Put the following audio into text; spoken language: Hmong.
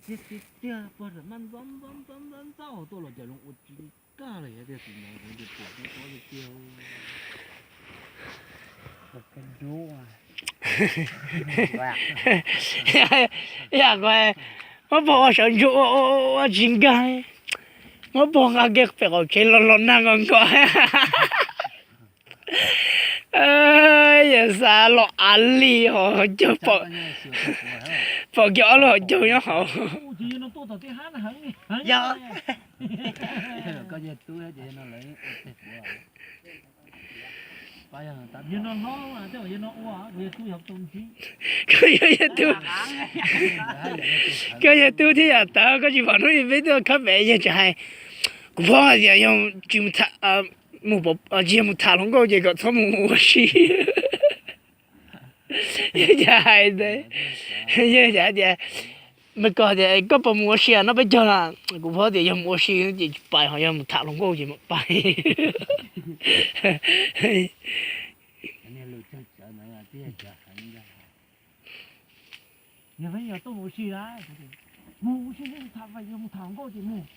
Tiag tiag tiag, pog mam ntxov ntxov ntxov ntxov ntxov tuaj los cas zoo ua tsis li kaj lawm, yog tiag tus no tias pom tib pob tiag tiag. Yam ko, muab pog ua sawv ntsug ua ua tsis nkag, muab pog nqa kiag pem qaum tsev los los nag nkaus nkaus. Yawg xav los av li hos caug, pom kiag ob lub hauv caug nyob hauv. Koj yog yawg tub, koj yog tub thiab yam tawv, koj tsis pom hnub ib peb tuaj khab pem yawg tseem hais. Kuv pom tias yog tsis mus tham, mus, tsis yog mus tham hluas nkauj ces kom txhob mus ua si. Yawg cas hais ntawd, yawg cas tias, me koj tias koj puas mus ua si no peb caug na. Kuv pom tias yog mus ua si ces tsis pais, ho yog mus tham hluas nkauj ces mam pais. Yog peb yog tuaj mus ua si, mus ua si, tham, yog mus tham hluas nkauj ces mus.